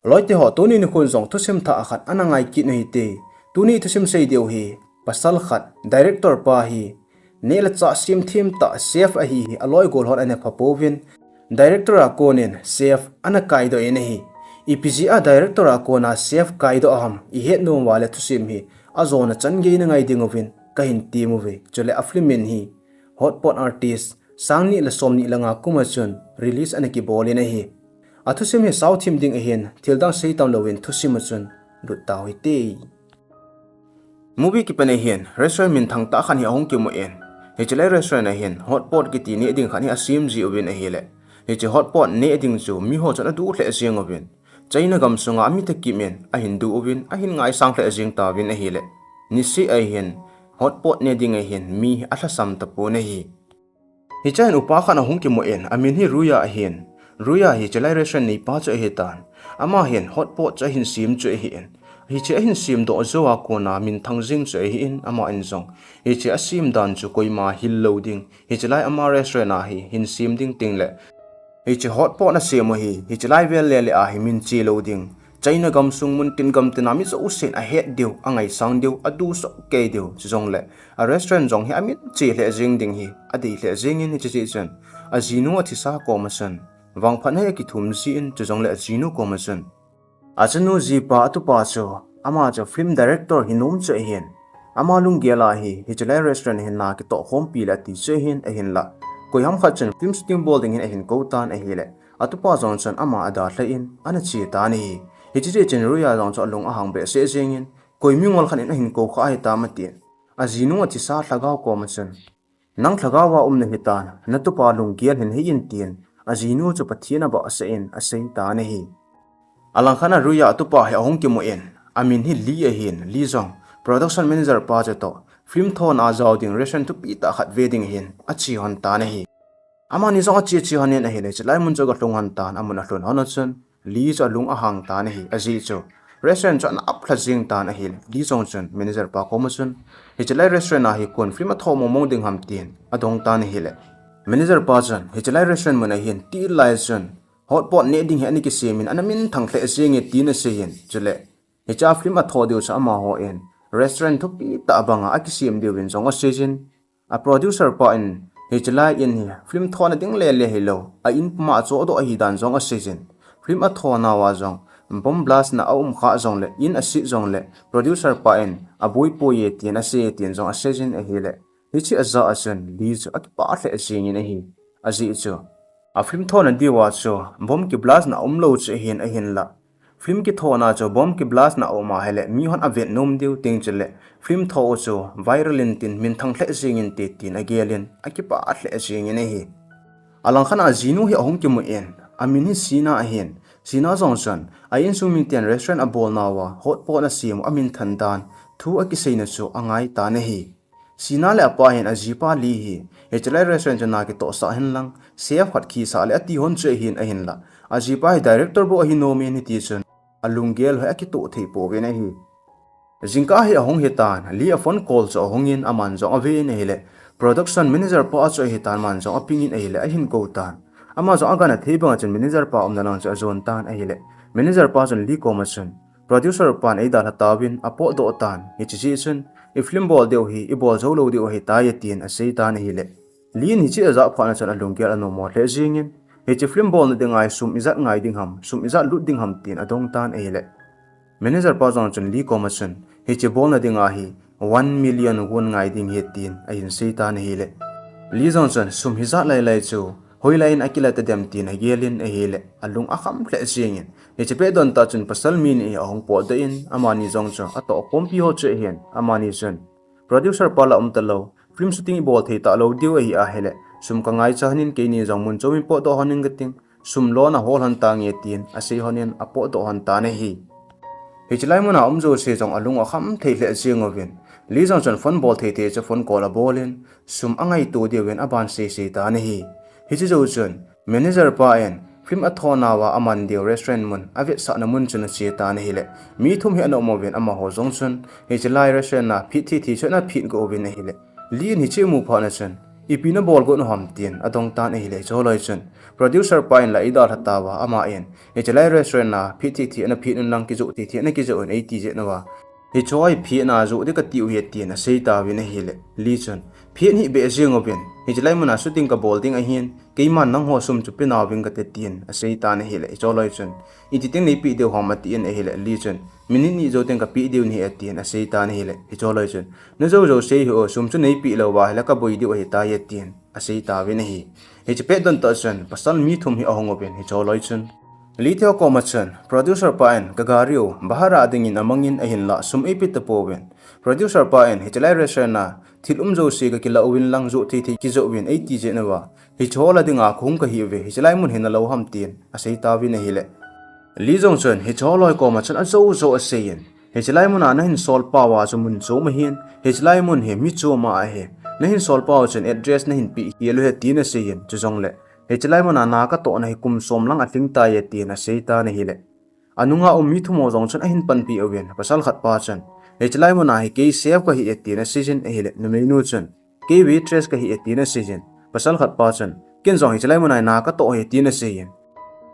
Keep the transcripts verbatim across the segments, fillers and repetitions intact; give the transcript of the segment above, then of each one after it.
Loite ho, tuni nikhon jong thusim thah khat ana ngai kit u hite. Tuni thusim sei diu hi, pasal khat, director pa hi, neh le chah semthem tah chef ahi hi, aloi gol hon ana pha pouvin, director a konin chef ana kaidoh in ahi. Ipi jeh a director a kona chef kaidoh ham, ihet nom uva le thusim hi ajona chan gei nangai diuvin kahin tem uve. Chule a film in hi Hotpot artist sang ni le som ni le nga kum a chun release ana kibol in ahi. A thusim hi sao thim ding ahin, thil dang sei tam louvin thusim a chun lut tau hite. Movie kipan a hin restaurant minthang tah khat hi ahung kimu in, hiche lai restaurant a hin hotpot kiti neh ding khat hi asem ji uvin ahile, hiche hotpot neh ding chu miho chun adu lheh jeng uvin, China gam sunga mi thakhat in ahin du uvin, ahin ngaisang lheh jeng tauvin ahile, niseh a hin hotpot neh ding a hin mi alhasam tapon ahi. Hiche a hin upa khat ahung kimu in, amin hi Ruya ahin. Ruya hi hiche lai restaurant neipa chu ahitan. Ama hin hotpot chu ahin sem chu ahin, hiche ahin semdoh jou a kona minthang jeng chu ahin, aman jong hiche asem dan chu koima hil lou ding, hiche lai ama restaurant a hi hin sem ding tengle hiche hotpot nasem u hi hiche lai vel lele a hi min che lou ding, China gamsung mun tin gam tina mi jousen ahet diu, angaisang diu, adu soh kei diu, chujongle a restaurant jong hi amin che lheh jeng ding hi adei lheh jengin, hiche jeh chun ajinu athisa koma chun vangphatna hi akithum jin, chujongle ajinu koma chun achanu jipa atupa chu, ama chu film director hinom chu ahin, ama lunggel a hi hiche lai restaurant a hin na kitoh khompi le ati chu ahin, ahinla koiham khat chun film shooting bol ding hin ahin kou tan ahile, atupa jong chun ama adalhan ana che tan ahi. Hiche jeh chun Ruya jong chu alung ahang behseh jengin, koi mingol khat in ahin kou kha ahitam atin, ajinu athisa lhagao koma chun, nang lhagao a um nahitan, natupa lunggel hin hei in tin, ajinu chu Pathen abahsah in asei tan ahi. Alangkhat a Ruya atupa hi ahung kimu in, amin hi Lee ahin, Lee jong production manager pa chutoh film thona a jao ding restaurant thupi tah khat ve ding hin ache lhon tan ahi. Amani jong ache che lhon in ahile, hiche lai mun chu agalhung lhon tan, amun alhun lhon a chun Lee chu alung ahang tan ahi, ajeh chu restaurant chu ana aplha jeng tan ahile, Lee jong chun manager pa koma chun, hiche lai restaurant a hi kon film atho mong mong ding ham tin adong tan ahile, manager pa chun hiche lai restaurant mun a hin tilai chun hotpot neh ding hi ana kisem in ana minthang lheh jenge tin asei in, chule hiche a film atho diu chu amahon restaurant thupi tah banga akisem diuvin jong asei jin, a producer pa in hiche lai in hi film thona ding lele hilou, a in puma achohdoh ahi dan jong asei jin, film athonauva jong bomb blast na aum kha jongle, in asit jongle producer pa in aboi poi e tin asei e tin jong asei jin ahile, hiche ajah a chun Lee chu akipah lheh jengin ahi. Ajeh chu a film thona diuva chu bomb ki blast na aumlou chu ahin, ahinla film kithona chu bomb ki blast na aum ahile mihon avet nom diu, tin chule film tho u chu viral in tin minthang lheh jeng inte tin agelin akipah lheh jengin ahi. Alangkhat a ajinu hi ahung kimu in, amin hi Sina ahin, Sina jong chun a insung miten restaurant abolnauva hotpot asem u aminthan dan thu akiseina chu angai tan ahi. Sina le apa hin ajipa Lee hi hiche lai restaurant chu na kitohsah henlang, chef khat khisah le ati lhon chu ahin, ahinla ajipa hi director bou ahi nomin, hitichun alunggel hi akitoh thei pouvin ahi. Jingkah hi ahung hitan, Lee a phone call chu ahungin, aman jong aven ahile, production manager pa chu ahitan, aman jong apengin ahile, ahin kou tan. Ama jong agangthei banga chun manager pa umna lang chu ajon tan ahile, manager pa chun Lee koma chun, producer pan eidalha tauvin apotdoh tan, hiche jeh chun i film bol diu hi ibol jou lou diu ahitai tin asei tan ahile, Lee in hiche ajah phatna chun alunggel anomo lheh jengin, hiche film bolna dinga hi sum ijat ngai ding ham, sum ijat lut ding ham tin adong tan ahile, manager pa jong chun Lee koma chun hiche bolna dinga hi one million won ngai ding ahi tin ahin sei tan ahile, Lee jong chun sum hijat lailai chu hoilai in akila tadem tin agelin ahile, alung akham lheh jengin, hiche pet don tah chun pasal mi ni hi ahung potdoh in, amani jong chu atohkhompi ho chu ahin, amani chun producer pa la um talou, film shooting ibol thei talou diu ahi ahile, sum kangaicha lhonin, keini jong mun chom in potdoh lhonin kating, sum lona hol lhon tange tin asei lhonin apotdoh lhon tan ahi. Hiche lai muna um jouse jong alung akham thei lheh jeng uvin, Lee jong chun phone bol thei thei chu phone call abolin, sum angaito diuvin aban sei sei tan ahi. Hiche jou chun manager pa in film athonauva aman diu restaurant mun, avetsahna mun chun ache tan ahile, mi thum hi ana um uvin, amaho jong chun hiche lai restaurant a phet thei thei chu ana phet got uvin ahile, Lee in hiche amu phatna chun Ipi nabol got u ham tin adong tan ahile, hiche holoi chun producer pa in la eidalha tauva, aman hiche lai restaurant a phet thei thei ana phet un lang, kijoh thei thei ana kijoh un eiti jeh uva, hiche hi phetna joh ding kati u ahi tin asei tauvin ahile, Lee chun phet hih beh jeng uvin, hiche lai muna shooting kabol ding ahin, keiman nangho sum chu pe nauving kate tin asei tan ahile, hiche holoi chun iti teng neipeh diu ham atin ahile, Lee chun minute ni jou teng kapeh diu ahi atin asei tan ahile, hiche holoi chun najou jou sei hih o, sum chu neipeh lou uva ahile kaboi diu ahitai atin asei tauvin ahi. Hiche pet don toh chun pasal mi thum hi ahung uvin, hiche holoi chun Lee te ho koma chun producer pa in kagari u bhara dingin amangin ahinlah sum eipe tapouvin, producer pa in hiche lai restaurant a thil um jouse kakilah uvin lang, joh thei thei kijoh uvin eiti jeh uva, hiche ho la dinga kahung kahi uve, hiche lai mun hi nalou ham tin asei tauvin ahile, Lee jong chun hiche holoi koma chun ajou joh aseiyin, hiche lai muna nahin sol pau a chu mun chom ahin, hiche lai mun hi mi chom ahi, nahin sol pau chun address nahin peh khel u ahi tin aseiyin, chujongle hiche lai muna na katohna hi kum som lang alhing tai atin asei tan ahile, anunga um mi thum ho jong chun ahin panpi uvin, pasal khat pa chun hiche lai muna hi kei chef kahi atin aseiyin ahile, numeinu chun kei waitress kahi atin aseiyin, pasal khat pa chun ken jong hiche lai muna hi na katoh ahi tin aseiyin,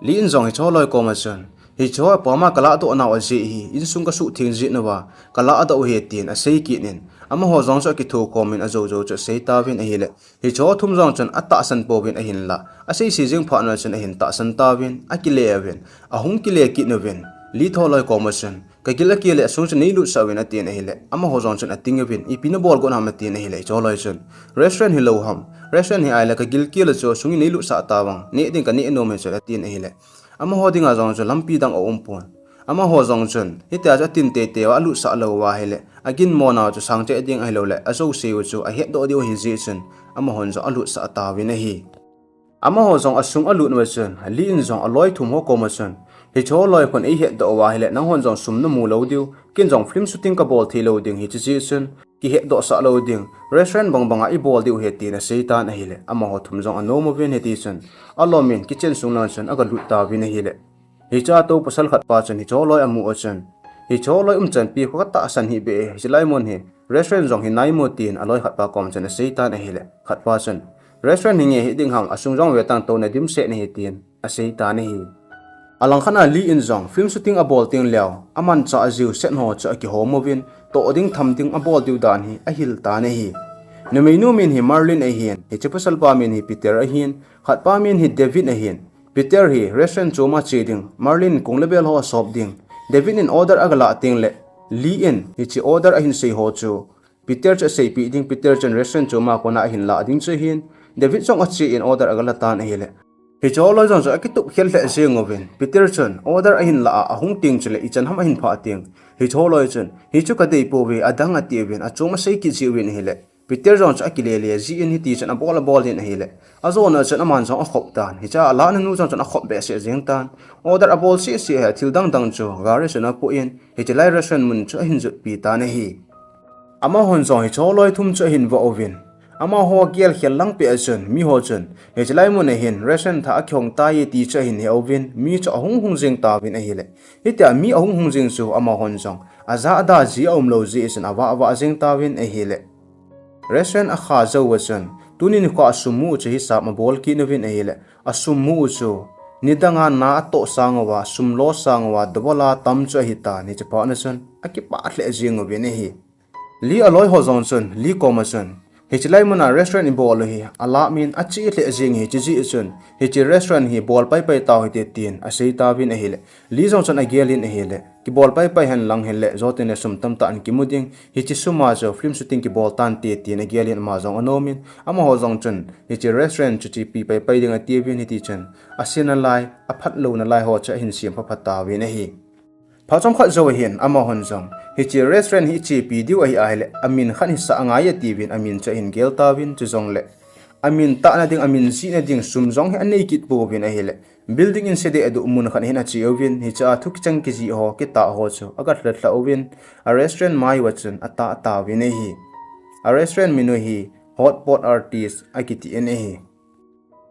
Lee in jong hiche holoi koma chun hiche ho apama kalahdoh nau ajeh hi insung kasuhtheng jeh uva kalahdoh u ahi tin asei kit in, amaho jong chu akithokhom in ajou jou chu asei tauvin ahile, hiche ho thum jong chun atahsan pouvin ahinlah, asei sei jeng phat uva chun ahin tahsan tauvin, akile uvin, ahung kile kit uvin, Lee te holoi koma chun kagil akel le asung chu neilutsah uvin atin ahile, amaho jong chun ating uvin ipi nabol got ham atin ahile, hiche holoi chun restaurant hilou ham, restaurant hi ahile kagil kel le chu asung hi neilutsah tavang, neh ding kaneh nom ahi chu atin ahile, amaho dinga jong chu lampi dang aumpon, amaho jong chun hitia chu atin teitei uva alutsah lou uva ahile aginmo nau chu sangcheh ding ahiloule ajouse u chu ahetdoh diu ahi jeh chun, amahon jong alutsah tauvin ahi. Amaho jong asung alut uva chun Lee in jong aloi thum ho koma chun, hiche holoi khun eihetdoh uva ahile nanghon jong sum namu lou diu, ken jong film shooting kabol thei lou ding, hiche jeh chun kihetdohsah lou ding, restaurant bang banga ibol diu ahi tin asei tan ahile, amaho thum jong anom uvin, hitichun alomin kitchen sung lang chun agalut tauvin ahile, hichea tou pasal khat pa chun hiche holoi amu a chun, hiche holoi umchanpi khu katahsan hih beh e, hiche lai mun hi restaurant jong hinai mo tin aloi khat pa koma chun asei tan ahile, khat pa chun restaurant hi nge hiding ham, asung jong vetan, touna dimset ahi tin asei tan ahi. Alangkhat a Lee in jong film shooting abol teng leh amanchah ajiu set ho chu akihom uvin, toh ding tham ding abol diu dan hi ahil tan ahi. Numeinu min hi Marlene ahin, hiche pasalpa min hi Peter ahin, khatpa min hi David ahin, Peter hi restaurant choma che ding, Marlene kong le bel ho asop ding, David in order agalah teng leh Lee in hiche order ahin sei ho chu Peter chu aseipeh ding, Peter chun restaurant choma kona ahin lah ding chu ahin, David jong ache in order agala tan ahile, hiche holoi jong chu akitup khel lheh jeng uvin, Peter chun order ahin lah a ahung teng chuleh ichan ham ahin phah teng, hiche holoi chun hichu kadei pouve, adang atiuvin achom asei kit jiuvin ahile, Peter jong chu akile le jin hitichun abol abol in ahile, ajona chun aman jong akhop tan, hichea alahna nu jong chun akhop behseh jeng tan, order abol seh seh hi thil dang dang chu gari chun apoh in hiche lai restaurant mun chu ahin jotpi tan ahi. Amahon jong hiche holoi thum chu ahin voh uvin, amaho gelkhel lang peh a chun miho chun hiche lai mun a hin restaurant thah akihong tai ti chu ahin he uvin, mi chu ahung hung jeng tauvin ahile, hitia mi ahung hung jeng chu amahon jong ajah da ji aumlou jeh chun avah vah jeng tauvin ahile, restaurant akha jou a chun tuni nikho a sum mu u chu hisap abol kit uvin ahile, asum mu u chu nidanga na atoh sang uva, sum lo sang uva double a tam chu ahitan, hiche phat na chun akipah lheh jeng uvin ahi. Lee aloi ho jong chun Lee koma chun, hiche lai muna restaurant ibol u hi alah min ache lheh jeng ahi, hiche jeh chun hiche restaurant hi bol paipai tau hite tin asei tauvin ahile, Lee jong chun agel in ahile, kibol paipai hen lang hile jotin le sum tamtah in kimu ding, hiche suma chu film shooting kibol tante tin agel in ama jong anom in, amaho jong chun hiche restaurant chu chepi paipai ding atiuvin, hitichun ase nalai, aphat lou nalai ho chu ahin sem phapha tauvin ahi. Phat chomkhat jou ahin amahon jong hiche restaurant hi ichepi diu ahi ahile amin khat hisah angai atiuvin, amin chu ahin gel tauvin, chujongle amin tahna ding, amin jihna ding sum jong hi anei kit pouvin ahile, building in sedeh aduh mun khat hin ache uvin, hichea thu kichang kijih ho, kitah ho chu agalha lha uvin, a restaurant mai uva chun atah tauvin ahi. A restaurant min u hi Hot Pot Artist akiti in ahi.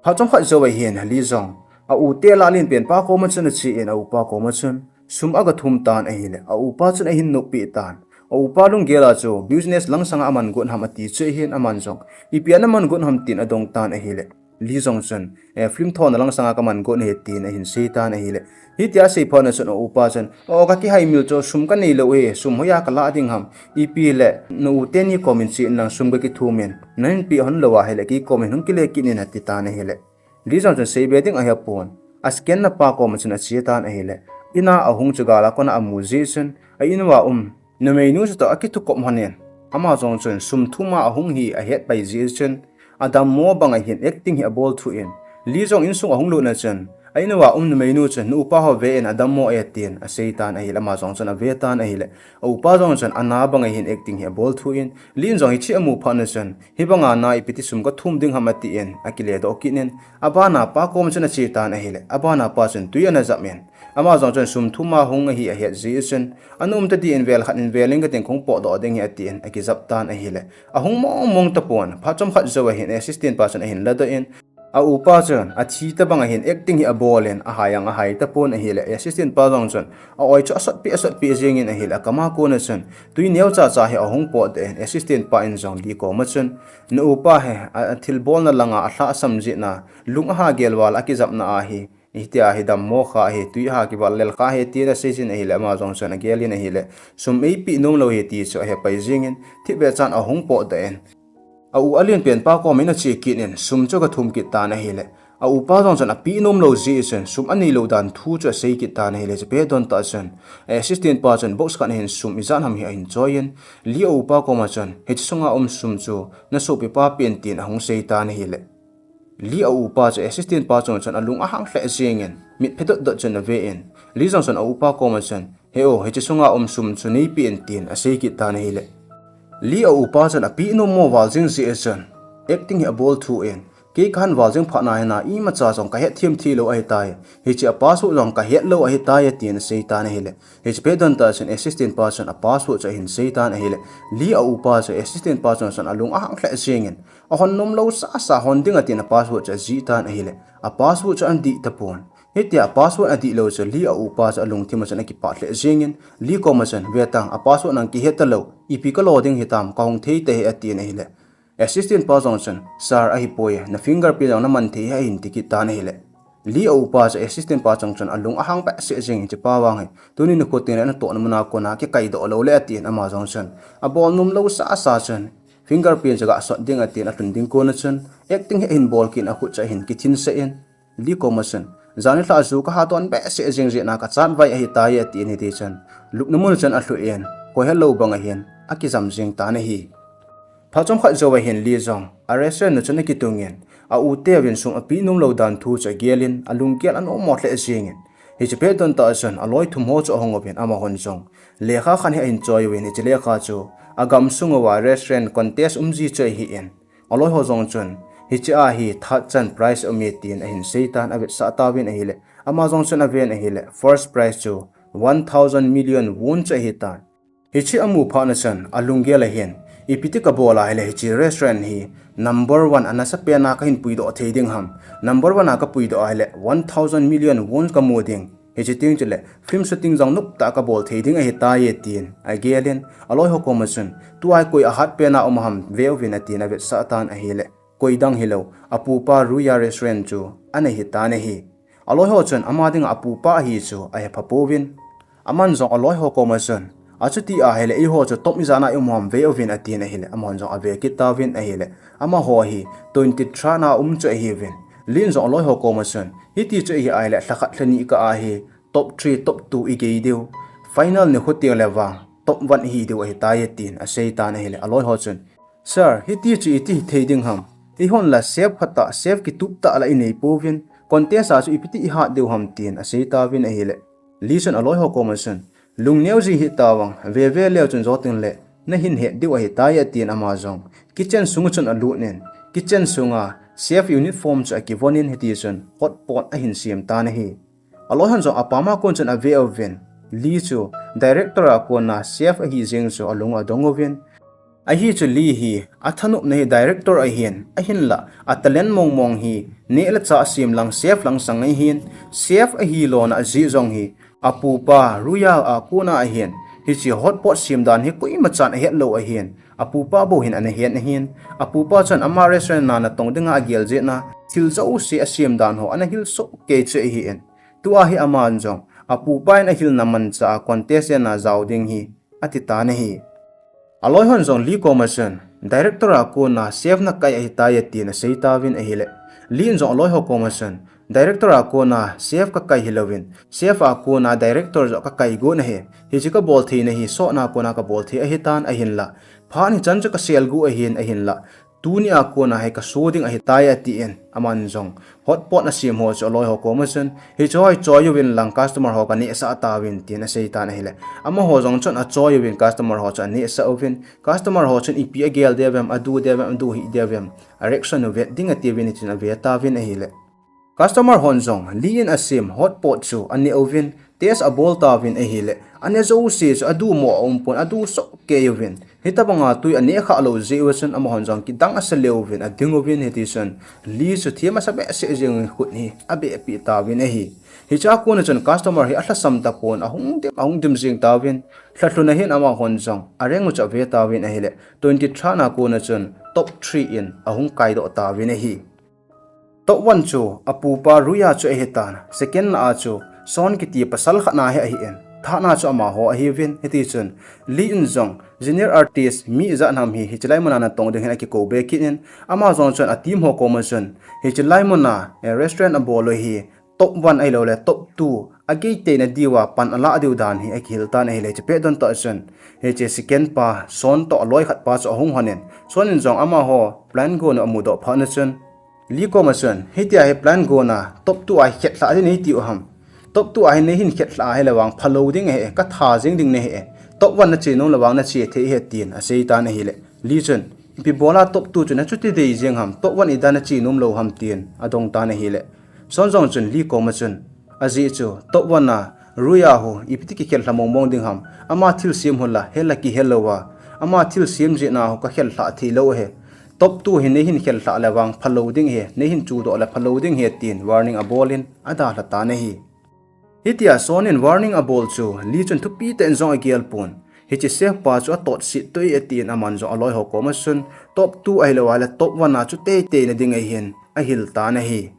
Phat chomkhat jou ahin Lee jong a u te lah len pen pa koma chun ache in, a upa koma chun sum agathum tan ahile, a upa chun ahin noppeh tan. A upa lunggel a chu business langsanga aman got ham ati chu ahin, aman jong ipi a naman got ham tin adong tan ahile, Lee jong chun, eh, film thona langsanga kaman got ahi tin ahin sei tan ahile. Hitia asei phat na chun a upa chun, o, kakihaimil chu sum kanei lou ahi, sum hoiya kalah ding ham, ipi le na u teni komin che inlang sum kakithum in, nahin pe hon lou ahile kei komin hung kile kit in ati tan ahile. Lee jong chun seibe ding ahe pon, a scan na pa koma chun ache tan ahile, ina ahung chu gal a kona amu jeh chun, a in uva um numeinu chu toh akithukop lhon in, ama jong chun sum thum a ahung hi ahet pai jeh chun, adammo bang ahin acting hi abol thou in, Lee jong insung ahung lut na chun, a in uva um numeinu chun, na upa ho ve in adammo e tin asei tan ahile, ama jong chun ave tan ahile, a upa jong chun ana bang ahin acting hi abol thou in, Lee in jong hiche amu phat na chun, hibanga na ipi ti sum kathum ding ham ati in akile doh kit in, abana pa koma chun ache tan ahile, abana pa chun tui ana jap in, ama jong chun sum thum a hung ahi ahet jeh chun, ana um tadin vel khat in vel in kating kahung potdoh ding ahi ati in akijap tan ahile, ahung mong mong tapon, phat chomkhat jou ahin assistant pa chun ahin ladoh in, a upa chun athi tabang ahin acting hi abol in, ahai ang ahai tapon ahile, assistant pa jong chun a oi chu asotpi asotpi jeng in ahile, akam a kona chun tui neocha cha hi ahung potdoh in, assistant pa in jong Lee koma chun, na upa hi a, athilbolna langa alhahsam jeh in, lung aha gel val a akijapna ahi, hitia hi dammo kha ahi, tui aha kival lel kha ahi tin asei jin ahile, ama jong chun agel in ahile, sum eipe nom lou ahi ti chu ahe pai jeng in, thipbeh chan ahung potdoh in, a u alen pen pa koma ache kit in, sum chu agathum kit tan ahile, a upa jong chun ape nom lou jeh chun, sum anei lou dan thu chu asei kit tan ahile, hiche pet don tah chun, assistant pa chun box khat ahin sum ijat ham hi ahin choi in, Lee a upa koma chun, hiche sunga um sum chu na sopipa pen tin ahung sei tan ahile, Lee a upa chu assistant pa chung chun alung ahang lheh jeng in, mit phe dot dot chun ave in, Lee jong chun a upa koma chun, he u, hiche sunga um sum chu neipe in tin asei kit tan ahile, Lee a upa chun ape nom mo val jeng jeh chun, acting hi abol thou in, kei kahin val jeng phat na hin imacha jong kahet them thei lou ahitai, hiche a password jong kahet lou ahitai tin asei tan ahile, hiche pet don tah chun assistant pa chun a password chu ahin sei tan ahile, Lee a upa chu assistant pa chung chun alung ahang lheh jeng in, ahon nom lou sasa hon ding atin a password chu ajih tan ahile, a password chu adih tapon. Hitia a password adih lou chu Lee a upa chu alungthim a chun akipah lheh jeng in, Lee koma chun, ve tang, a password nang kihe talou, ipi kalo ding hitam, kahung thei tahih atin ahile, assistant pa jong chun, sir, ahipoi, na fingerprint jong naman thei ahi ahin ti kit tan ahile, Lee a upa chu assistant pa chung chun alung ahang behseh jeng in, hiche pa vang hi tuni nikho tengle natohna muna kona kikaidoh lou le atin, ama jong chun abol nom lou sasa chun fingerprint chu gasot ding atin alhun ding kona chun acting hi ahin bol kit in, akhut chu ahin kithinsah in, Lee koma chun, jan nilhah ju kahat don behseh jeng jeh in kachatvai ahitai atin, hitichun lupna mun chun alhun, koi helou bang ahin akijam jeng tan ahi. Phat chomkhat jou ahin Lee jong a restaurant a chun akitung in, a u teuvin sum ape nom lou dan thu chu agel in, alunggel anom mo lheh jeng in, hiche pet don tah chun aloi thum ho chu ahung uvin, amahon jong lekha khat hi ahin choi uvin, hiche lekha chu agamsung uva restaurant contest um ji chu ahin, aloi ho jong chun, hiche a hi third chan prize aume tin ahin sei tan, avetsah tauvin ahile, ama jong chun aven ahile, first prize chu one thousand million won chu ahitan. Hiche amu phat na chun alunggel ahin, ipi ti kabol ahile hiche restaurant hi number one a nasapen a kahin puidoh thei ding ham, number one a kapuidoh ahile one thousand million won kamu ding, hiche teng chule film shooting jong noptah kabol thei ding ahitai tin agel in, aloi ho koma chun, tua hi koi ahatpen a um ham, ve uvin atin avetsah tan ahile, koi dang hilou, apupa Ruya restaurant chu ana hitan ahi. Aloi ho chun ama dinga apupa ahi chu ahepha pouvin, aman jong aloi ho koma chun, achuti ahile eiho chu top ijat na i um ham, ve uvin atin ahile, amahon jong ave kit tauvin ahile, amaho hi twenty-third na um chu ahiuvin, Lee in jong aloi ho koma chun, hiti chu ahi ahile lhakhat lhani kah a hi top three, top two igei diu, final nikho tengle vang top one ihi diu ahitai tin asei tan ahile, aloi ho chun, sir, hiti chu iti hithei ding ham, eihon la chef khat tah, chef kitup tah la inei pouvin, contest a chu ipi ti ihat diu ham tin asei tauvin ahile, Lee chun aloi ho koma chun, lungneo ji hih tauvin, veve leu chun jou tengle nahin het diu ahitai atin, ama jong kitchen sunga chun alut in, kitchen sunga chef uniform chu akivon in, hitichun hotpot ahin sem tan ahi. Aloi hon jong apam a kon chun ave uvin, Lee chu director a kona chef ahi jeng chu alung adong uvin, ahi chu Lee hi athanopna hi director ahin, ahinla a talent mong mong hi neh le chah sem lang, chef lang sang ahin, chef ahilona ajeh jong hi apupa Ruya a kona ahin, Hiche hotpot sem dan hi koima chan ahet lou ahin, apupa bou hin ana het ahin. Apupa chun ama restaurant a natong dinga agel jeh in, thil jouse asem dan ho ana hil soh kei chu ahin. Tua hi aman jong apupa in ahilna manchah a contestant a jao ding hi ati tan ahi. Aloi hon jong Lee koma chun, director a kona chef nakai ahitai, atin asei tauvin ahile, Lee in jong aloi ho koma chun, director a kona chef kakai hilouvin, chef a kona director joh kakai got ahi. Hiche kabol theina hi sotna kona kabol thei ahitan ahinla, phat hichan chu kasel got ahin ahinla, tuni a kona hi kaso ding ahitai, atin aman jong hotpot asem ho chu aloi ho koma chun, hiche ho hi choi uvin lang customer ho kanehsah tauvin, tin asei tan ahile, amaho jong chun achoi uvin customer ho chu anehsah uvin, customer ho chun ipi agel diu vem, adu diu vem, adu hih diu vem, a reaction u vet ding atiuvin, hichun ave tauvin ahile, customer hon jong Lee in asem hotpot chu ane uvin, taste abol tauvin ahile, ane jouse chu adu mo aumpon, adu soh kei uvin. Hitobanga tui aneh khah lou jeh uva chun amahon jong kidang asa leuvin ading uvin, hitichun Lee chu them asa behseh jengin khut hi abehpeh tauvin ahi. Hichea kona chun customer hi alhasam tapon, ahung dim, ahung dim jeng tauvin. Lhalhun a hin amahon jong a rank u chu ave tauvin ahile, twenty-three na kona chun top three in ahung kaidoh tauvin ahi. Top one chu apupa Ruya chu ahitan, second na a chu Son kiti pasal khat na hi ahin, third na chu amaho ahiuvin, hitichun Lee in jong junior artist mi ijat ham hi hiche lai muna natong ding hin akikou be kit in, ama jong chun a team ho koma chun, hiche lai muna, eh, restaurant abol u hi top one ahilouleh top two agei teina diuva pan alah diu dan hi akihil tan ahile, hiche pet don toh chun hiche second pa Son toh aloi khat pa chu ahung hon in, Son in jong amaho plan gon u amudoh phat na chun, Lee koma chun, hitia hi plan gon a top two a hi khetlhah ding nei tiu ham? Top two a hi nei hin khetlhah ahile vang phalou ding ahi, katha jeng ding nahi e. Top one nache nom le vang nache thei ahi, tin asei tan ahile, Lee chun, ipi bol a top two chu nachuti dei jeng ham, top one idan nache nom lou ham, tin adong tan ahile, Son jong chun Lee koma chun, ajeh chu top one a Ruya hu ipiti kikhetlha mongmong ding ham, ama thilsem hu la hela kihel louva, ama thilsem jeh na hu kakhetlhah thei lou ahi. Top two hi nei hin khetlhah le vang phalou ding ahi, nei hin chudoh le phalou ding ahi, tin warning abol in adalha tan ahi. Hitia Son in warning abol chu Lee chun thupi tah in jong agel pon. Hiche chef pa chu atotset toh e, atin aman jong aloi ho koma chun top two ahilou ahile top one a chu teitei na ding ahin ahil tan ahi.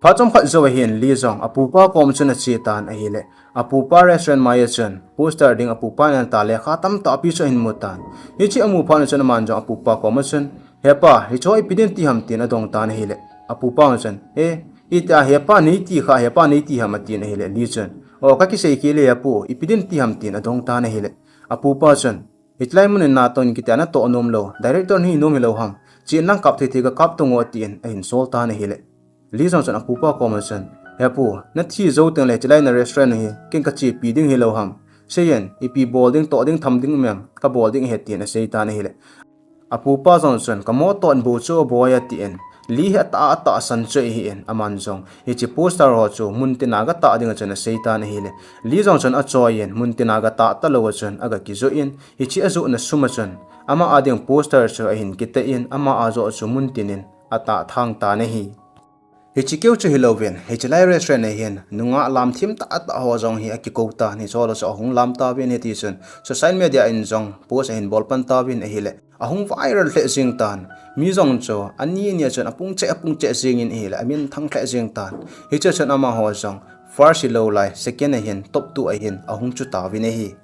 Phat chomkhat jou ahin Lee jong apupa koma chun ache tan ahile, apupa restaurant maiya chun poster ding apupa in anatah lekha tamtah pi chu ahin mu tan. Hiche amu phat na chun aman jong apupa koma chun, hepa, hiche ho ipi din ti ham, tin adong tan ahile, apupa chun, e, itia hepa nei ti kha, hepa nei ti ham, atin ahile, Lee chun, o, kakisei khel e hepu, ipi din ti ham, tin adong tan ahile, apupa chun, hiche lai mun in natong kitia natoh nom lou, director nahi nom hilou ham, chen lang kap thei thei kakap tung o, tin ahin sol tan ahile, Lee jong chun apupa koma chun, hepu, nathi jou tengle hiche lai na restaurant hi ken kachepi ding hilou ham? Seiyin, ipi bol ding, toh ding, tham ding um em, kabol ding ahi, tin asei tan ahile, apupa jong chun, kamoh toh in bou chu aboi, atin, Lee hi atah, atahsan chu ahin, aman jong hiche poster ho chu muntina gatah dinga chun asei tan ahile, Lee jong chun achoi in muntina gatah talouva chun aga kijoh in, hiche ajohna suma chun ama a ding poster chu ahin kitah in, ama a joh chu muntin in atah thang tan ahi. Hiche keu chu hilouvin, hiche lai restaurant a hin nungah lam thim tahtah ho jong hi akikou tan, hiche ho jouse ahung lam tauvin, hitichun social media in jong post ahin bol pan tauvin ahile, ahung viral lheh jeng tan. Mi jong chu ani nia chun apung cheh apung cheh jengin ahile, aminthang lheh jeng tan. Hiche chun amaho jong first hilou lai, second a hin, top two a hin ahung chu tauvin ahi.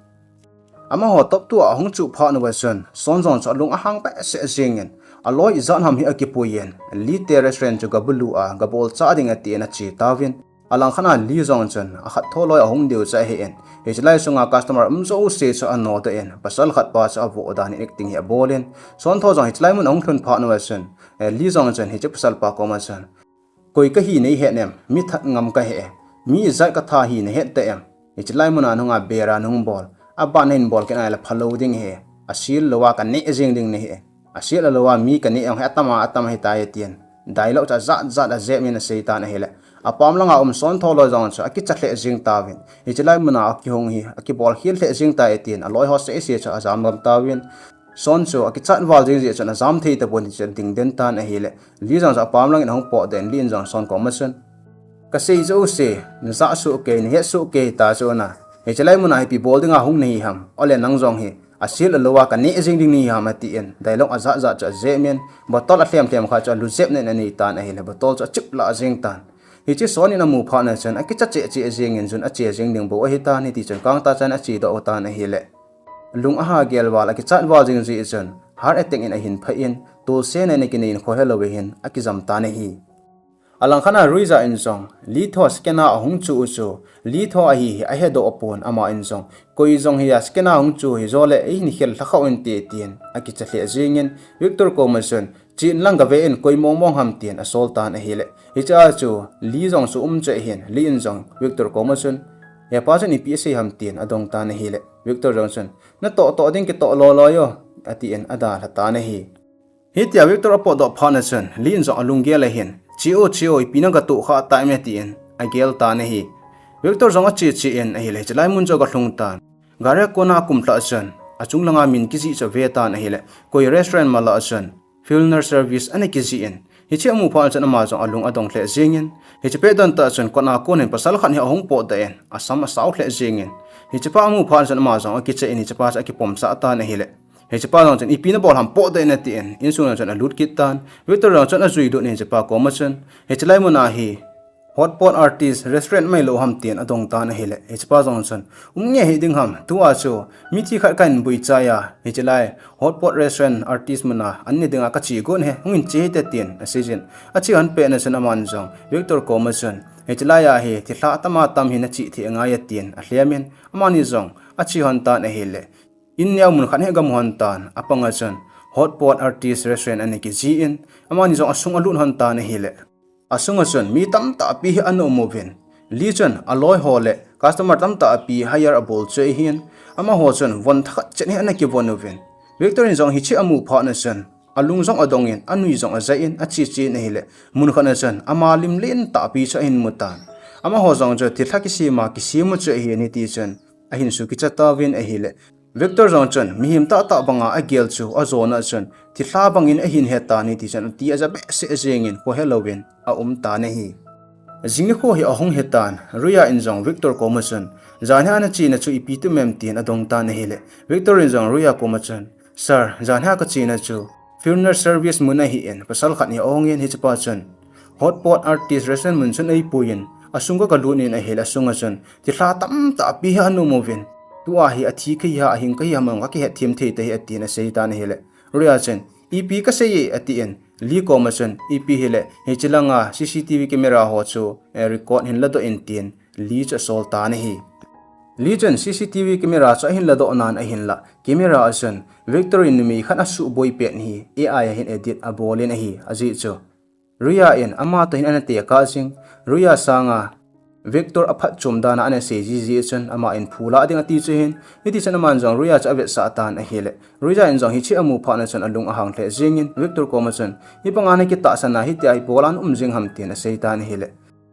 Amaho top two a ahung chuh phat uva chun, Son jong chu alung ahang behseh jengin, aloi ijat ham hi akipuiyin, Lee te restaurant chu gabulu a, gabolchah ding atin ache tauvin. Alangkhat a Lee jong chun, akhat tho loi ahung diu chu ahin, hiche lai sunga customer um jouse chu anodoh in, pasal khat pa chu avoh dan in acting hi abolin, Son tho jong hiche lai mun ahung lhun phat uva chun, eh, Lee jong chun hiche pasal pa koma chun, koi kahi neihet em, mi that ngam kahi e, mi ijat katha hi nahet tah em, hiche lai muna nunga bera nahung bol, aban nahin bol kit nale phalou ding ahi, asel louva kaneh jeng ding nahi e, asel louva mi kaneh jong hi atam a atam ahitai, atin, dialogue chu ajat jat ajep in asei tan ahile, apam langa um Son tho loi jong chu akicha lheh jeng tauvin, hiche lai muna akihung hi akibol khel lheh jeng tai, atin, aloi ho sese chu ajam gam tauvin, Son chu akichat val jeng jeh chun ajam thei tapon, hichun ading den tan ahile, Lee jong chu apam langin ahung potdoh in, Lee in jong Son koma chun, kasei jouse najah soh kei, nahet soh kei ta chu na, Hiche lai muna hi ipi bol dinga hung nahi ham, ole nang jong hi asil alou a kaneh jing ding nahi ham, atin dialogue ajat jat chu ajep in, bottle alhem lhem khat chu alu jep nen anei tan ahile, bottle chu achip lah jeng tan. Hiche Sean in amu phat na chun akicha cheh cheh jeng in, Jun ache jeng ding bou ahi tan, hiti chun counter chan ache doh tan ahile, lung aha gel val, akichat val jing jeh chun heart attack in ahin phah in, tolse nei nei kinei in khohelou hin akijam tan ahi. Alangkhat a Ruiya in jong Lee toh scanner ahung chu u chu, Lee toh ahi hi ahedoh pon, ama in jong koi jong hi a scanner hung chu hi jole eihin khel lha kha u inte tin akicha lheh jeng in, Victor koma chun, "Chen lang gave in, koi mong mong ham?" tin asol tan ahile, hiche a chu Lee jong chu um chu ahin, Lee in jong Victor koma chun, "Hepa chun ipi asei ham?" tin adong tan ahile, Victor jong chun, "Natoh toh ding kitoh loi loi o," atin adalha tan ahi. Hitia Victor apotdoh phat na chun, Lee in jong alunggel ahin, "Che o, che o, ipi nang katoh kha tai me?" tin agel tan ahi. Victor jong ache che in ahile, hiche lai mun chu agalhung tan. Gari a kona akum lhah chun, achung langa min kijih chu ave tan ahile, koi restaurant ma lah chun, Filner Service ana kijih in, hiche amu phat chun ama jong alung adong lheh jeng in, hiche pet don tah chun kona kon hin pasal khat hi ahung potdoh in, asam asao lheh jeng in, hichepa amu phat chun ama jong akicha in, hichepa chu akipomsah tan ahile, hichepa jong chun, "Ipi nabol ham, potdoh in," atin, insung a chun alut kit tan. Victor jong chun ajui lut in, hichepa koma chun, "Hiche lai muna hi Hotpot Artist Restaurant mai lou ham?" tin adong tan ahile, hichepa jong chun, "Um nge hiding ham, tua chu mithi khat kahin buichai a, hiche lai Hotpot Restaurant Artist muna an ne dinga kache got ahi, hungin che hite," tin asei jin. Ache hon pet na chun aman jong Victor koma chun, "Hiche lai a hi thilha atam atam hi nache thei angai e," tin alhem in, amani jong ache hon tan ahile, in neo mun khat hi agam hon tan, apang a chun Hotpot Artist Restaurant ana kijih in, amani jong asung alut hon tan ahile, asung a chun mi tamtah pi hi ana um uvin, Lee chun aloi ho le customer tamtah pi hire abol chu ahin, amaho chun von thakhat chet hi ana kivon uvin, Victor in jong hiche amu phat na chun alung jong adong in, anui jong ajai in, ache che in ahile, mun khat na chun ama lim lentah pi chu ahin mu tan. Amaho jong chu thilha kisem a kisem u chu ahin, hiti chun ahin sukicha tauvin ahile, Victor jong chun mihem tahtah banga agel chu ajona chun thilha bangin ahin he tan ahi, ti chun ati aja behseh jeng in khohelou in aum tan ahi. Jing nikho hi ahung hi tan, Ruiya in jong Victor koma chun, "Janhi a nachena chu ipi tum em?" tin adong tan ahile, Victor in jong Ruiya koma chun, "Sir, janhi a kachena chu Filner Service mun ahin, pasal khat hi ahung in, hichepa chun Hotpot Artist Restaurant mun chun eipuiyin, asung ka, kalut in ahile, asung a chun thilha tamtah pi hi ana um uvin, tua hi athi kahi ham, ahing kahi ham jong kakihet them thei tahih," atin asei tan ahile, Ruiya chun, "Ipi kasei e?" atin, Lee koma chun, "Ipi hile, hiche langa C C T V camera ho chu, eh, record hin ladoh in," tin Lee chu asol tan ahi. Lee chun C C T V camera chu ahin ladoh nan ahinla, camera a chun Victor in numei khat asuhboi pet hi A I a hin edit abol in ahi, ajeh chu Ruiya in ama toh hin ana tekah jing, Ruiya sanga Victor aphatchom dan a ana sei jiji chun, aman phu lah ding ati chu ahin, hiti chun aman jong Ruiya chu avetsah tan ahile, Ruiya in jong hiche amu phat na chun alung ahang lheh jeng in, Victor koma chun, "Hibanga nakitahsan a hitia hi bol a na um jing ham?" tin asei tan ahile,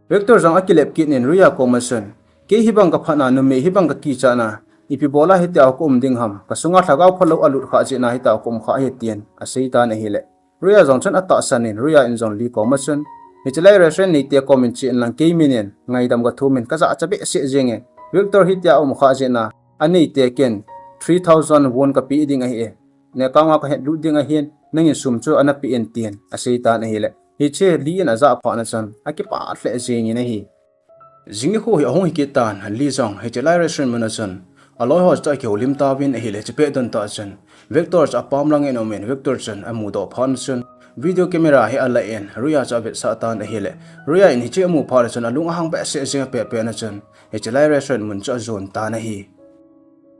Victor jong akilep kit in Ruiya koma chun, "Kei hibang kaphat na, numei hibang kakichat na, ipi bol a hitia ka um ding ham, kasunga lhagao phalou alut kha jeh in hitia ka um kha ahi," tin asei tan ahile, Ruiya jong chun atahsan in, Ruiya in jong Lee koma chun, "Hiche lai restaurant neite kom in che in lang, kei min in ngaidam kathum in, kajachat behseh jeng e. Victor hitia aum kha jeh in, aneite ken three thousand won kapeh ding ahi e. Neh kanga kahet lut ding ahin, nangin sum chu ana pe in," tin asei tan ahile, hiche Lee in ajah phat na chun akipah lheh jeng in ahi. Jing nikho hi ahung hi kit tan, Lee jong hiche lai restaurant mun a chun aloi ho chu akihoulim tauvin ahile, hiche pet don tah chun Victor chu apam lang in aum in, Victor chun amudoh phat na chun video camera hi ala in, Ruiya chu avetsah tan ahile, Ruiya in hiche amu phat na chun alung ahang behseh jeng a, apeh pet na chun hiche lai restaurant mun chu ajon tan ahi.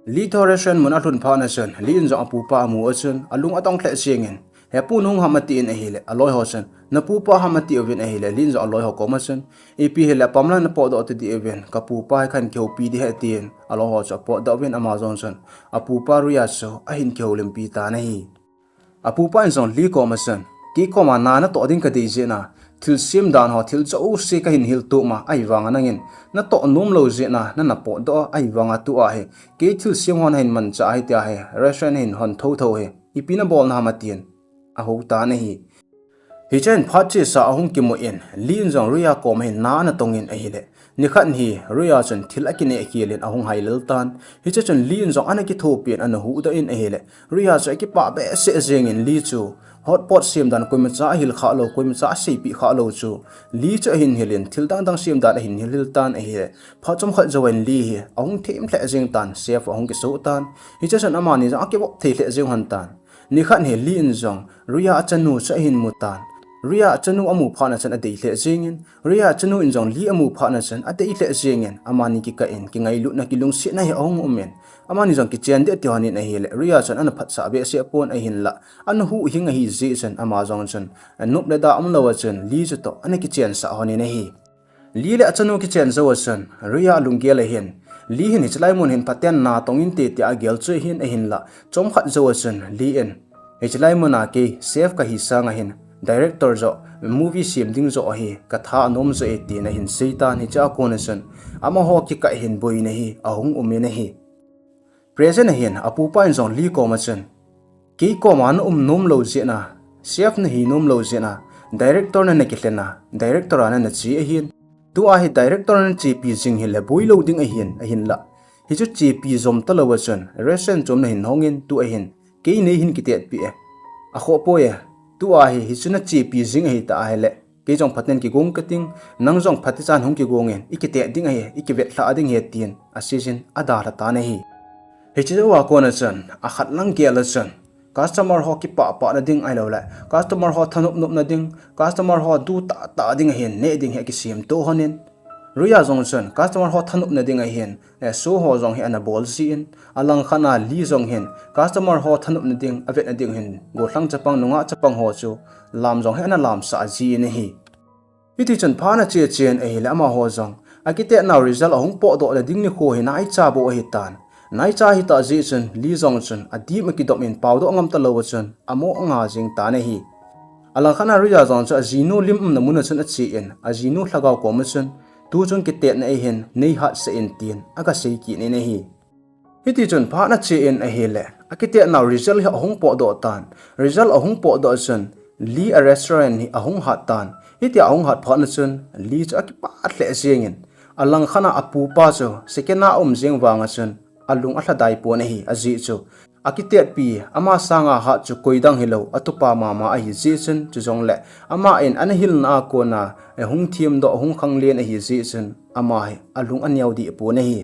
Lee toh restaurant mun alhun phat na chun, Lee in jong apupa amu a chun alung adong lheh jeng in, "He pu, nahung ham?" atin ahile, aloi ho chun, "Napupa ham?" ati uvin ahile, Lee in jong aloi ho koma chun, "Ipi hile, apam lang in napotdoh tadih uvin, kapupa hi kahin kihoupi ding ahi," tin aloi ho chu apotdoh uvin, ama jong chun apupa Ruiya chu ahin kihoulimpi tan ahi. Apupa in jong Lee koma chun, "Kei koma na natoh ding kadei jeh in, thilsem dan ho thil jouse kahin hil tup ma, ahivanga nangin natoh nom lou jeh in nana potdoh a, ahivanga tua hi kei thilsem ho nahin manchah a hitia hi restaurant nahin hon thotho hi ipi nabolna ham?" atin ahou tan ahi. Hichea hin phat chesa ahung kimu in, Lee in jong Ria koma hin na ana tong in ahile, nikhat hi Ria chun thil akineh khel in ahung hai lel tan. Hiche chun Lee in jong ana kithopi in ana huhdoh in ahile, Ria chu akipah behseh jeng in Lee chu hotpot sem dan koimacha ahil kha lou, koimacha aseipeh kha lou chu Lee chu ahin hil in, thil dang dang sem dan ahin hil hil tan ahile, phat chomkhat jouvin Lee hi ahung them lheh jeng tan, safe ahung kiso tan. Hiche chun amani jong akivop thei lheh jeng lhon tan. Nikhat hi Lee in jong Ria achanu chu ahin mu tan. Ria achanu amu phat na chun adei lheh jeng in, Ria achanu in jong Lee amu phat na chun adei lheh jeng in, amani kikah in, kingailutna, kilungsetna hi ahung um in, amani jong kichen ding ati lhon in ahile, Ria chun ana phatsah behseh pon ahinlah, ana huhhing ahi jeh chun ama jong chun, nop le da umlou a chun Lee chutoh ana kichensah lhon in ahi. Lee le achanu kichen jou a chun, Ria alunggel ahin, Lee hin hiche lai mun hin phaten na tong inte tia agel chu ahin, ahinlah, chomkhat jou a chun Lee in, hiche lai mun a kei safe kahi sang a hin, director joh, movie sem ding joh ahi, katha anom joh e, tin ahin sei tan. Hichea kon a chun amaho kikah hin boina hi ahung um in ahi. Present a hin apupa in jong Lee koma chun, kei koma na um nom lou jeh a, safe nahi nom lou jeh a, director na nakilhen a, director a na nache ahin, tua hi director a nachepi jing hile boi lou ding ahin, ahinlah, hichu chepi jom talou a chun restaurant chom na hin hong in, tua hin kei neihin kitetpi e, akhoh poi e, tua hi hichu nachepi jing ahitah ahile, kei jong phaten kigong kating, nang jong phatecha in hung kigong in, ikitet ding ahi, ikivetlhah ding ahi, tin aseijin adalha tan ahi. Hiche jouva kon a chun, akhat lang gel a chun, customer ho kipah pah na ding ahilouleh customer ho thanop nop na ding, customer ho du tah tah ding ahin neh ding hi akisemto lhon in, Ria jong chun customer ho thanop na ding ahin, eh, show ho jong hi ana bol jin, alangkhat a Lee jong hin customer ho thanop na ding, avet na ding hin gollhang chapang, nungah chapang ho chu lam jong hi ana lamsah jin ahi. Hiti chun phat ana che chen ahile amaho jong akitetnau result ahung potdoh na ding nikho hi naicha bou ahitan. Naicha ahitah jeh chun Lee jong chun adim akidom in paodoh ngam talou a chun amo anga jeng tan ahi. Alangkhat a Ria jong chu ajinu lim umna mun a chun ache in, ajinu lhagao koma chun, tu chung kitetna ahin, neihatsah in, tin agasei kit in ahi. Hiti chun phat ana che in ahile, akitetnau result hi ahung potdoh tan. Result ahung potdoh a chun Lee a restaurant hi ahung hat tan. Hitia ahung hat phat na chun Lee chu akipah lheh jeng in, alangkhat a apupa chu second a um jeng vang a chun alung alhadai pon ahi, ajeh chu akitetpi ama sanga hat chu koidang hilou, atupa mama ahi jeh chun, chujongle ama in ana hilna a kon a, eh, hung themdoh, hung khanglen ahi jeh chun ama hi alung aneo deh pon ahi.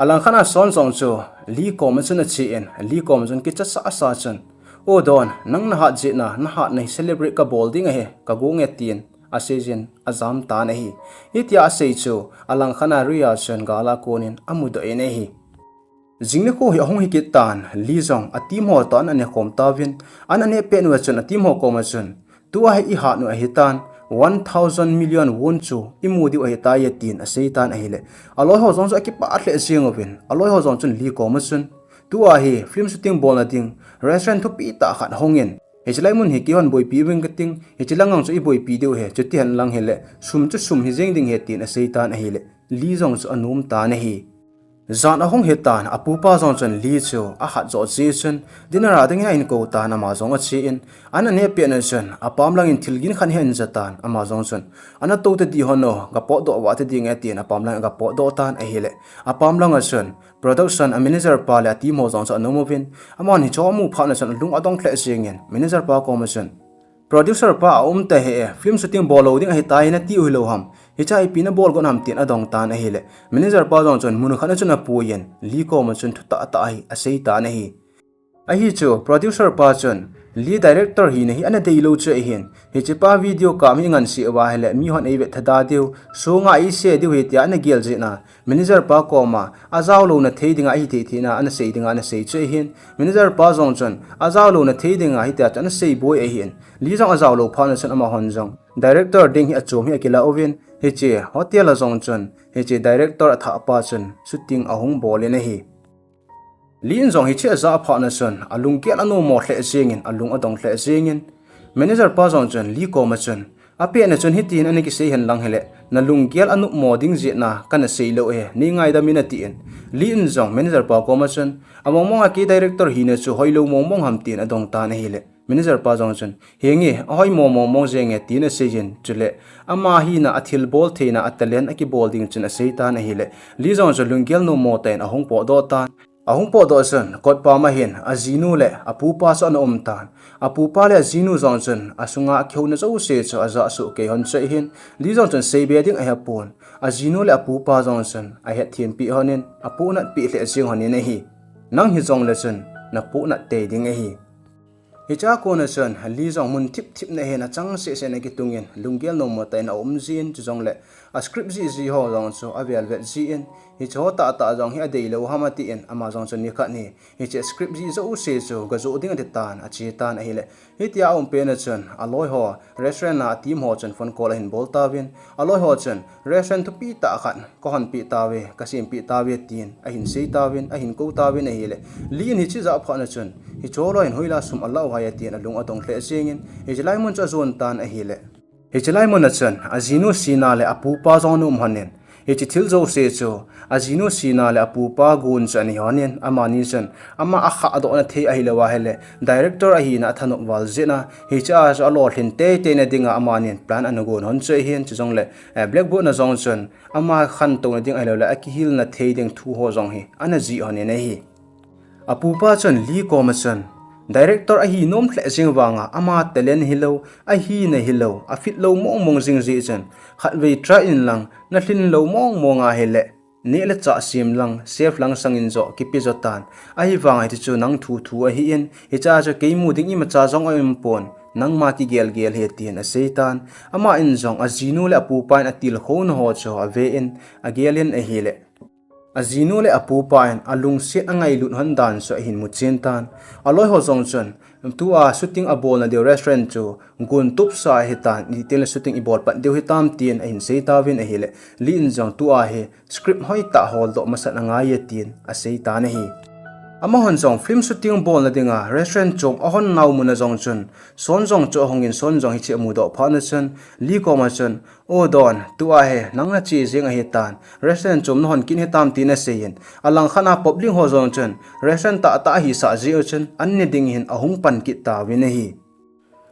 Alangkhat a Sean jong chu Lee koma chun ache in, Lee koma chun kicha sasa chun, O Don, nang nahat jeh a, nahatna hi celebrate kabol ding ahi, kagong e, tin aseijin ajam tan ahi. Hitia asei chu alangkhat a Ria chun gal a kon in amudoh in ahi. Jing nikho hi ahung hi kit tan, Lee jong a team ho toh ana nekhom tauvin, ana neh pet uva chun a team ho koma chun, tua hi ihat u ahitan, one thousand million won chu imu diu ahitai, tin asei tan ahile, aloi ho jong chu akipah lheh jeng uvin, aloi ho jong chun Lee koma chun, tua hi film shooting bolna ding restaurant thupi tah khat hong in, hiche lai mun hi keihon boipi uving kating, hiche lang jong chu iboipi diu ahi, chuti hen lang hile sum chu sum hi jeng ding ahi, tin asei tan ahile, Lee jong chu anom tan ahi. Jan ahung hitan, apupa jong chun Lee chu ahat joh jeh chun dinner a dingin ahin kou tan, ama jong ache in, ana neh pet na chun apam lang in thil gin khat hi ahin ja tan, ama jong chun, Ana tou tadih hon o, gapotdoh vah tading e, tin apam lang in agapotdoh tan ahile, apam lang a chun production a manager pa le a team ho jong chu ana um uvin, aman hichu amu phat na chun alung adong lheh jeng in manager pa koma chun, Producer pa, aum tahih e, film shooting bol lou ding ahitai nati u hilou ham, hichea ipi nabol got ham, tin adong tan ahile, manager pa jong chun mun khat a chun apuiyin Lee koma chun thu tahtah hi asei tan ahi. Ahi chu producer pa chun Lee director hina hi ana deilou chu ahin, hichepa video kap hi inganseh uva ahile mihon eivet thada diu, sunga eise diu ahi tia ana gel jeh a, manager pa koma ajaolouna thei dinga ahithei thei na ana sei dinga ana sei chu ahin, manager pa jong chun ajaolouna thei dinga hitia chu ana sei boi ahin, Lee jong ajaolou phat na chun amahon jong director ding hi achom hi akilah uvin, hiche hotel a jong chun hiche director athahpa chun shooting ahung bol in ahi. Lee in jong hiche ajah phat na chun alunggel anommo lheh jeng in, alung adong lheh jeng in, manager pa jong chun Lee koma chun, apet na chun hitin ana kisei hen lang hile, nalunggel anopmo ding jeh a kana sei lou ahi, neingaidam in, atin, Lee in jong manager pa koma chun, among mong a kei director hina chu hoilou mong mong ham, tin adong tan ahile, Manager pa jong chun, "Henge, ahoi mo mo mo jenge," tin asei jin, chule ama hina athilbol theina a talent akibol ding chun asei tan ahile, Lee jong chun lunggel nom mo tah in ahung potdoh tan. Ahung potdoh chun, kotpam a hin ajinu le apupa chu ana um tan. Apupa le ajinu jong chun asunga akihouna jouse chu ajah soh kei hon chu ahin, Lee jong chun seibe ding ahepon. Ajinu le apupa jong chun ahetthem peh hon in, apohnat peh lheh jeng hon in ahi. Nang hijongle chun napohnat tei ding ahi. Hichea kona chun Lee jong mun thip thip na hin achang seh seh na kitungin lunggel nom mo tah in aum jin, chujongle a script jih ji ho jong chu avel vet jin, hiche ho tah tah jong hi adeilou ham atin, ama jong chun nikhat hi hiche script jih jouse chu gajoh ding ati tan, ache tan ahile. Hitia aum pet na chun aloi ho restaurant a team ho chun phone call ahin bol tauvin, aloi ho chun restaurant thupi tah khat kahon peh tauve, kasem peh tauve tin ahin sei tauvin, ahin kou tauvin ahile, Lee in hiche ajah phat na chun, hiche loi hin hoila sum alah u ham atin alung adong lheh jengin, hiche lai mun chu ajon tan ahile. Hiche lai mun a chun ajinu Sina le apupa jong ana um hon in, hiche thil jouse chu ajinu Sina le apupa gon chu ana hi hon in, amani chun ama akhahdoh na thei ahilou ahile, director ahina athanop val jeh a, hichea chu alolhin teitei na dinga amanin plan ana gon hon chu ahin, chujongle, eh, blackboard na jong chun ama khantou na ding ahilou le akihil na thei ding thu ho jong hi ana jih hon in ahi. Apupa chun Lee koma chun, director ahi nom lheh jeng vanga ama talent hilou, ahina hilou, afit lou mong mong jing jeh chun, khatvei try in lang, nalhin lou mong mong ahile, neh le chah sem lang, safe lang sangin joh kipe jo tan. Ahivanga hiche chu nang thu thu ahin, hichea chu kei mu ding imacha jong aumpon, nangma kigel gel hih e tin asei tan. Aman jong ajinu le apupa in atilkhouna ho chu aven, agel in ahile, ajinu le apupa in alungset angailut hon dan chu ahin muchen tan. Aloi ho jong chun, tua shooting abolna diu restaurant chu gon tupsa ahitan, iti le shooting ibol pat diu hitam tin ahin sei tauvin ahile, Lee in jong tua hi script hoitah holdoh masat angai e tin asei tan ahi. Amahon jong film shooting bolna dinga restaurant chom ahon nau mun a jong chun, Son jong chu ahungin, Son jong hiche amudoh phat na chun, Lee koma chun, O Don, tua hi nang nache jeng ahitan, restaurant chom nahon kit hitam tin aseiyin, alangkhat a public ho jong chun restaurant tahtah ahisah jeh u chun an ne ding hin ahung pan kit tauvin ahi.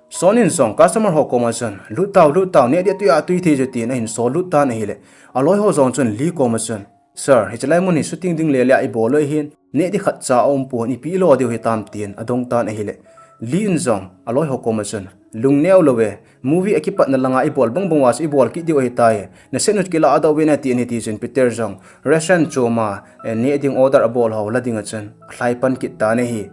Son in jong customer ho koma chun, Lut tau, lut tau, neh ding atui a tui thei chu, tin ahin sol lut tan ahile, aloi ho jong chun Lee koma chun, Sir, hiche lai mun hi shooting ding le le a ibol u ahin, neh ding khatcha aumpon, ipi ilo diu hitam, tin adong tan ahile, Lee in jong aloi ho koma chun, Lungneo lou ve, movie akipatna langa ibol bang bang uva chu ibol kit diu ahitai, nasei u chu kiladoh uvin, atin hitichun Peter jong restaurant choma, eh, neh ding order abol ho la dinga chun alhai pan kit tan ahi.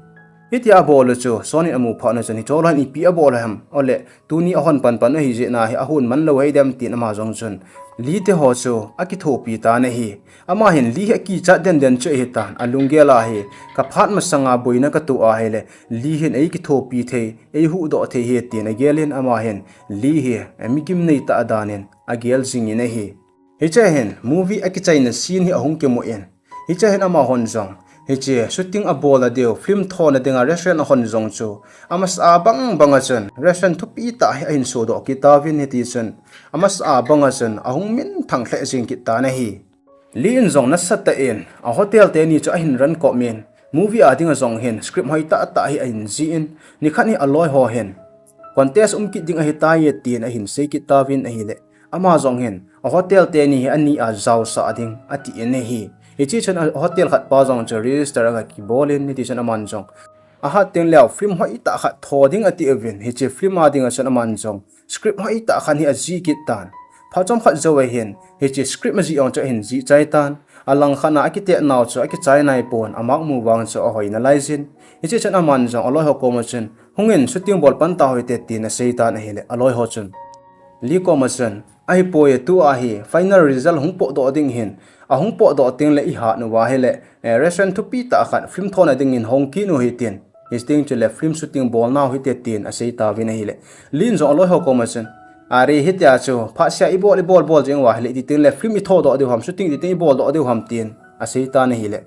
Hitia abol u chu Son in amu phat na chun, Hiche loi hin ipi abol ham, ole tuni ahon pan pan u ahi jeh a hi ahon man lou ahi dem, tin ama jong chun Lee te ho chu akithopi tan ahi. Ama hin Lee hi akichat den den chu ahitan, alunggel a hi, Kaphat masanga boina katoh ahile, Lee hin eikithopi thei, eihuhdoh thei ahi, tin agel in, ama hin Lee hi, eh, migimnei tah dan in agel jingin ahi. Hiche hin movie akichaina scene hi ahung kimu in, hiche hin amahon jong hiche shooting abolna diu, film thona dinga restaurant ahon jong chu amasa a bang bang a chun restaurant thupi tah hi ahin sodoh kit tauvin, hitichun amasa a bang a chun ahung minthang lheh jeng kit tan ahi. Lee in jong nasatah in a hotel teni chu ahin ran kop in, movie a dinga jong hin script hoitah tah hi ahin jih in, nikhat hi aloi ho hin contest um kit ding ahitai, tin ahin sei kit tauvin ahile, ama jong hin a hotel teni hi ani a jaosah ding atin ahi. Hitichun a hotel khat pa jong chu register aga kibol in, hitichun aman jong ahat teng leh film hoitah khat tho ding ati uvin, hiche film a dinga chun aman jong script hoitah khat hi ajih kit tan. Phat chomkhat jou a hin hiche script ajih jong chu ahin jih chai tan. Alangkhat a akitet nau chu akichai naipon, amark mu vang chu ahoi nalai jin. Hitichun aman jong aloi ho koma chun, Hungin shooting bol pan tau hite, tin asei tan ahile, aloi ho chun Lee koma chun, Ahipoi, tua hi final result hung potdoh ding ahin, ahung potdoh teng le ihat uva ahile, eh, restaurant thupi tah khat film thona dingin hong kit u hitin, hiche teng chule film shooting bol nau hite, tin asei tauvin ahile, Lee in jong aloi ho koma chun, Are, hitia chu phatsea ibol, ibol bol jeng uva ahile, iti teng le film ithodoh diu ham, shooting iti teng iboldoh diu ham, tin asei tan ahile,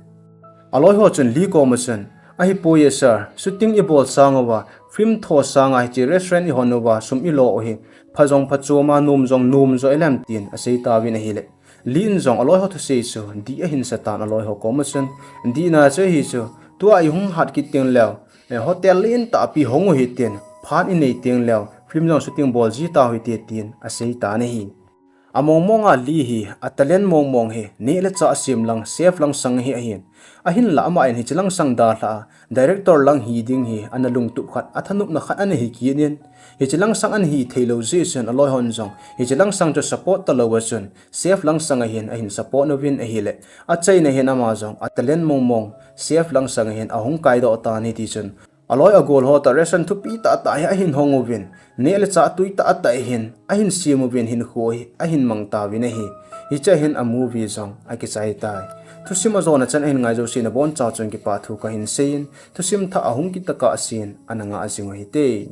aloi ho chun Lee koma chun, Ahipoi sir, shooting ibol sang uva, film tho sanga hiche restaurant ihon uva sum ilo u hi pha jong phachom a, nom jong nom jo ahilem, tin asei tauvin ahile, Lee in jong aloi ho thusei chu dih ahin sa tan, aloi ho koma chun, Dihna chu ahi chu, tua ihung hat kit teng leh eh, hotel lentah pi hong u hitin, phat inei teng leu film jong shooting bol ji tau hite tin asei tan ahi. Among mong a Lee hi, a talent mong mong hi neh le chah sem lang, chef lang sang hi ahin. Ahinlah ama in hiche lang sang dalha a, director lang hi ding hi ana lungtup khat, athanopna khat ana hi kit in, hiche lang sang ana hi theilou jeh chun aloi hon jong hiche lang sang chu support talou a chun, chef lang sang a hin ahin support uvin ahile, achaina hin ama jong a talent mong mong chef lang sang a hin ahung kaidoh tan ahi tichun, aloi agol ho toh restaurant thupi tahtah hi ahin hong uvin, neh le chah tui tahtah hin ahin sem uvin, hinkho hi ahin mang tauvin ahi. Hiche a hin a movie jong akichai tai. Thusim ajona chan ahin ngai jouse nabonchauva chun kipathu kahin seiyin, thusim thah ahung kit tokah sen ana ngah jing u hite.